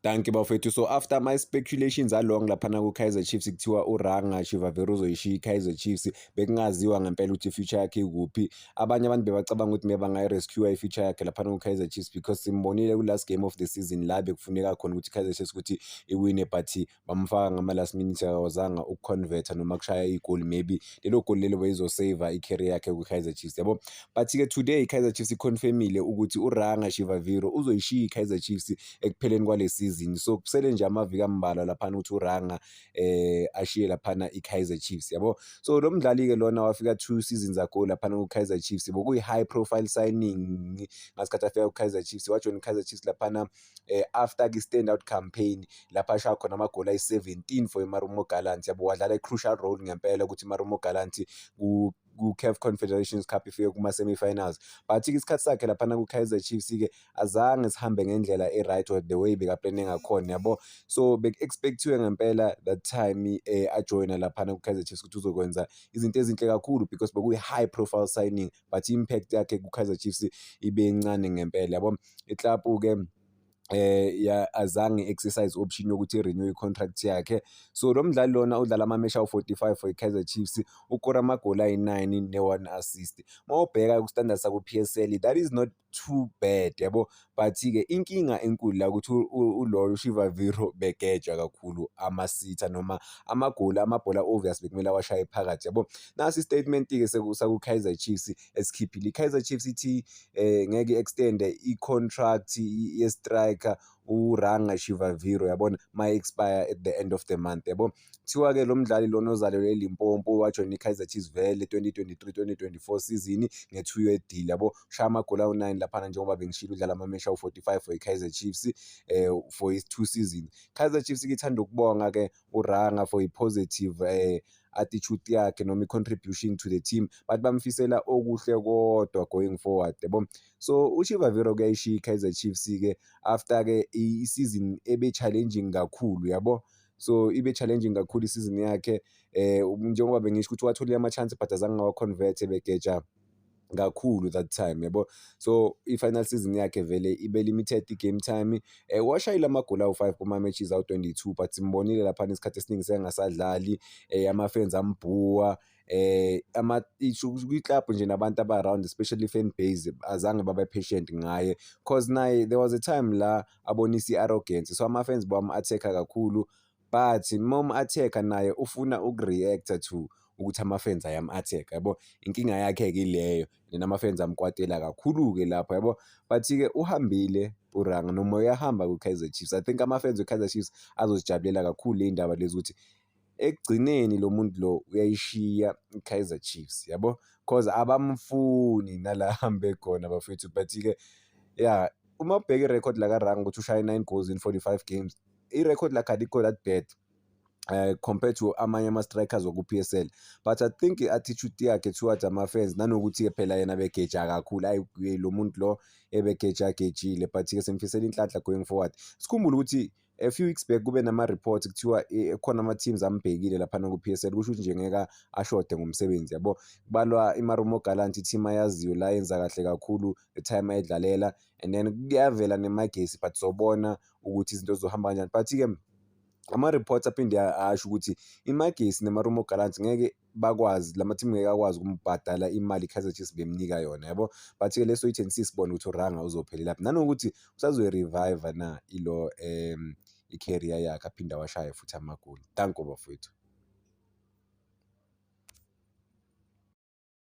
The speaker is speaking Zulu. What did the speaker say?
Dankie bafethu. So after my speculations along laphana ku-Kaizer Chiefs, kuthiwa uRanga Chivaviro uzoyishiya i-Kaizer Chiefs, bekungaziwa ngempela ukuthi i-future yakhe ikuphi. Abanye abantu bebacabanga ukuthi maybe bangayi-rescue i-future yakhe laphana ku-Kaizer Chiefs because simbonile ku-last game of the season la bekufuneka khona ukuthi i-Kaizer Chiefs ukuthi iwine, but bamfaka ngama-last minute, akakwazanga uku-convert-a noma kushaya igoli. Maybe lelo goli lelo beyizosave i-career yakhe ku-Kaizer Chiefs, yabo. But-ke today i-Kaizer Chiefs i-confirmile ukuthi uRanga Chivaviro uzoyishiya i-Kaizer Chiefs ekupheleni kwale season. So kusele nje amaviki ambalwa laphana ukuthi uRanga ashiye laphana i-Kaizer Chiefs, yabo. So lo mdlali-ke lona wafika 2 seasons ago laphana ku-Kaizer Chiefs, bokuyi-high profile signing ngasikhathi afika ku-Kaizer Chiefs. Wajoyina i-Kaizer Chiefs laphana after i-stand out campaign lapha ashaya khona amagoli ayi-17 for iMarumo Gallants, yabo. Wadlala i-crucial role ngempela ukuthi iMarumo Gallants ku-CAF Confederations Cup ifike kuma-semi-finals. But-ke isikhathi sakhe laphana ku-Kaizer Chiefs-ke azange sihambe ngendlela e-right or the way bekaplane ngakhona, yabo. So beku-expect-iwe ngempela that time ajoyina laphana ku-Kaizer Chiefs ukuthi uzokwenza izinto ezinhle kakhulu because bekuyi-high profile signing, but i-impact yakhe ku-Kaizer Chiefs ibe ncane ngempela, yabo. I-club-ke ya azange exercise option yokuthi i-renew i-contract yakhe. So lo mdlali lona udlala ama-match awu-45 for i-Kaizer Chiefs, ukora amagoli ayi-9 ne-1 assist. Mawubheka ku-standard saku-PSL, that is not too bad, yabo. But-ke inkinga enkulu la ukuthi uloyo uChivaviro begeja kakhulu ama-sitter noma amagoli, amabhola obvious bekumele awashaye phakathi, yabo. Nasi i-statement-ke saku-Kaizer Chiefs esikhiphile. I-Kaizer Chiefs ithi ngeke i-extend-e i-contract ye-striker uRanga Chivaviro, yabona, ma-expire at the end of the month, yabo. Kuthiwa-ke lo mdlali lona ozalelwe eLimpopo wajoyina i-Kaizer Chiefs vele 2023-2024 season nge-2 year deal, yabo. Ushaya amagoli awu-9 laphana njengoba bengishilo, udlala ama-match awu-45 for i-Kaizer Chiefs for his 2 seasons. Kaizer Chiefs-ke ithanda ukubonga-ke uRanga for i-positive attitude yakhe noma i-contribution to the team, but bamfisela okuhle kodwa going forward, yabo. So uChivaviro kuyayishiya i-Kaizer Chiefs-ke after-ke i-season ebe-challenging kakhulu, yabo. So ibe challenging kakhulu isizini yakhe njengoba bengisho ukuthi watholile ama-chance but azange awa-convert, begeja kakhulu that time, yabo. So i-final season yakhe vele ibe limited i-game time. Washayile amagoli awu-5 kuma-matches awu-22, but simbonile laphana isikhathi esiningi sengasadlali, ama-fans ambhuwa, kwi-club nje nabantu aba-around, especially fan base, azange babe patient ngaye 'cause naye there was a time la abonisa i-arrogance, so ama-fans bawam-attack-a kakhulu. But uma umu-attack-a naye ufuna uku-react-a to ukuthi ama-fans ayam-attack-a, yabo. Inkinga yakhe-ke ileyo, then ama-fans amkwatela kakhulu-ke lapho, yabo. But-ke uhambile uRanga noma uyahamba ku-Kaizer Chiefs. I think ama-fans we-Kaizer Chiefs azozijabulela kakhulu ley'ndaba lezi ukuthi ekugcineni lo muntu lo uyayishiya i-Kaizer Chiefs, yabo, 'cause abamfuni nala ahambe khona, bafethu. But-ke yeah, uma ubheka irekhodi lakaRanga ukuthi ushaye 9 goals in 45 games, irekhodi lakhe alikho that bad compared to amanye ama-strikers waku-PSL, but I think i-attitude yakhe towards ama-fans nanokuthi-ke phela yena begeja kakhulu, hhayi, lo muntu lo ebegejagejile. But-ke simfisela inhlanhla going forward. Sikhumbule ukuthi a few weeks back kube nama-reports kuthiwa khona ama-teams ambhekile laphana ku-PSL, kusho ukuthi nje ngeke ashode ngomsebenzi, yabo. Kubalwa iMarumo Gallants, i-team ayaziyo la yenza kahle kakhulu the time ayidlalela, and then kuyavela neMagesi, but sobona ukuthi izinto zizohamba kanjani. But-ke ama-reports aphinde asho ukuthi iMagesi neMarumo Gallants ngeke bakwazi, lama-team ngeke akwazi ukumbhadala imali i-Kaizer Chiefs bemnika yona, yabo. But-ke leso wait and see, sibone ukuthi uRanga uzophelelaphi nanokuthi usazoyi-revive na ilo i-career yakhe aphinde awashaye futhi amagoli. Danko bafowethu.